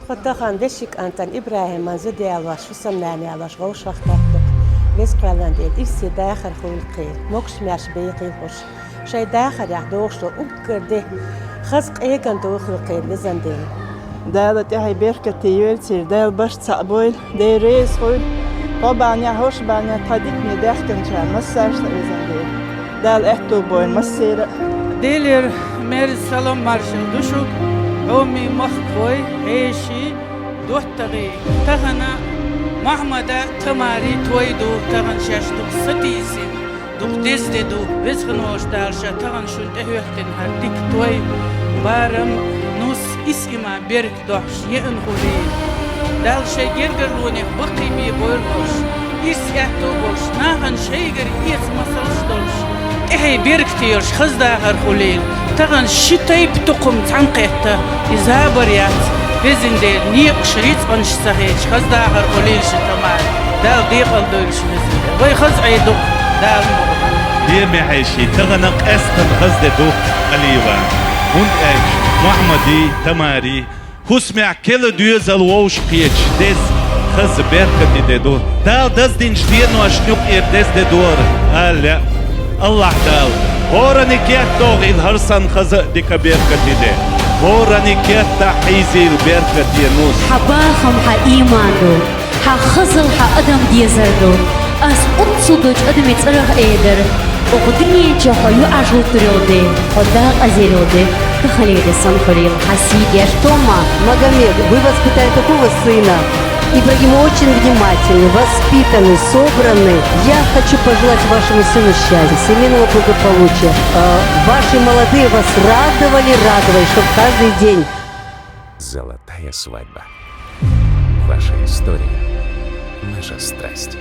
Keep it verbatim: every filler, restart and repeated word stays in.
Тхо тахан веший кӀантана ИбрахӀиман зуда ялош, хӀусамнана ялош вовшахтоттух. Веза кхоьллан Дела, ирсе дахар хуьлда кхеран, могуш-маьрша бехийла уж. Шоай дахарехь догӀуш долу уггар де хаза къеган дохийла кхеран, Везан Дела. Дала тӀаьхье беркате йойла церан, Дала баш цхьаъ бойла, Дела реза хуьлда. Тхо бахьанехь, хӀорш бахьанехь, тхан дикане даьхкинчарна массарна а, Везан Дела. Дала аьтто бойла массеран а. Делера мерза салам маршалла ду шуьга, хьоме махкахой, хьеший, доттагӀий. Тахана Мохьмада, Тамари той ду, тахана шаьш дукха сатийсина, дукха деза де ду. Веза хинна волчу Дала ша тахана шуна тӀехӀоьттина хӀара дика той, барам, нус, исс иман, берг дохьуш еана хуьлийла. Далла шайн гергарлонех баккхий бен бойла уьш, ирс аьтто болуш, нахана шайгара эца масалш долуш, тӀаьхье беркате йолуш хаза дахар хуьлийла. Тахана ши тайпа тукхам цхьаьна кхетта, и забар яц, Везан Дела, некъаш рицкъанаш ца хеташ, хаза дахар хуьлийла шун, Тамара. Дала декъал дойла шун, Везан Дела. Вай хаза Ӏе ду, Дала мукъ лахь. Лемехьеший, тахана къаьстина хаза де ду, Алиева, хӀунда аьлча Мохьмадий, Тамарий, хӀусамехь кела доьзал вовшахкхеташ деза хаза беркате де ду. Дала даздинчу деношна юкъера деза де дора, ала лаьа. АллахӀ Дала хӀоранна кертахь дохийла хӀара санна хаза а, дика а беркате де. ХӀоранна кертахь хьийзийла беркате нус. Хьан бахам хьан ийман ду. Хьан хазалла хьан адам дезар ду. Ас оццул долчу адамийн цӀарах эр дара: оцу дуьнен чохь хьо юьхьӀаьржа хӀуттур йолу де, хьо декъаза йолу де, таханлера де санна хуьлийла, хьан сий деш. Тома, Магомед, вы воспитали такого сына. Ибрагим очень внимательный, воспитанный, собранный. Я хочу пожелать вашему сыну счастья, семейного благополучия. Э, ваши молодые вас радовали, радовали, чтоб каждый день. Золотая свадьба. Ваша история, наша страсть.